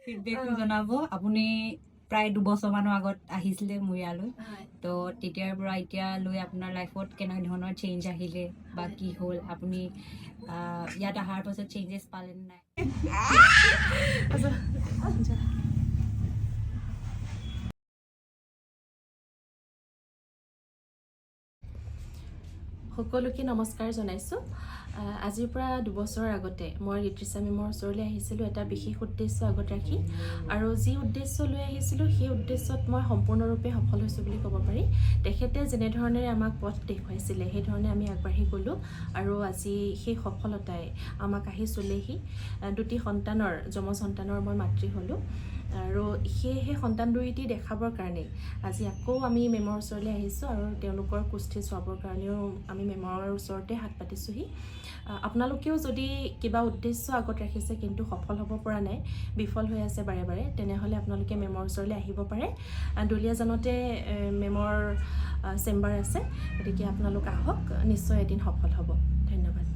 ফিডবেকটো জনাব। আপুনি প্ৰায় 2 বছৰমানৰ আগত আহিছিলে মোৰ ইয়ালৈ। হয়। তো তেতিয়াৰ পৰা এতিয়ালৈ আপোনাৰ লাইফত কেনেধৰণৰ চেঞ্জ আহিলে বা কি হ'ল, আপুনি ইয়াত অহাৰ পাছত চেঞ্জেছ পালে নে নাই? আচ্ছা। সকলোকে নমস্কাৰ জনাইছোঁ। আজিৰ পৰা 2 বছৰৰ আগতে মই ঋতুষা মেমৰ ওচৰলৈ আহিছিলোঁ এটা বিশেষ উদ্দেশ্য আগত ৰাখি আৰু যি উদ্দেশ্য লৈ আহিছিলোঁ, সেই উদ্দেশ্যত মই সম্পূৰ্ণৰূপে সফল হৈছোঁ বুলি ক'ব পাৰি। তেখেতে যেনেধৰণেৰে আমাক পথ দেখুৱাইছিলে, সেইধৰণে আমি আগবাঢ়ি গ'লোঁ আৰু আজি সেই সফলতাই আমাক আহি চুলেহি। দুটি সন্তানৰ, যমজ সন্তানৰ মই মাতৃ হ'লোঁ আৰু সেয়েহে সন্তান দুয়োটি দেখাবৰ কাৰণেই আজি আকৌ আমি মেমৰ ওচৰলৈ আহিছোঁ আৰু তেওঁলোকৰ কুষ্ঠি চোৱাবৰ কাৰণেও আমি মেমৰ ওচৰতে হাত পাতিছোঁহি। আপোনালোকেও যদি কিবা উদ্দেশ্য আগত ৰাখিছে কিন্তু সফল হ'ব পৰা নাই, বিফল হৈ আছে বাৰে বাৰে, তেনেহ'লে আপোনালোকে মেমৰ ওচৰলৈ আহিব পাৰে। দুলীয়াজানতে মেমৰ চেম্বাৰ আছে। গতিকে আপোনালোক আহক, নিশ্চয় এদিন সফল হ'ব। ধন্যবাদ।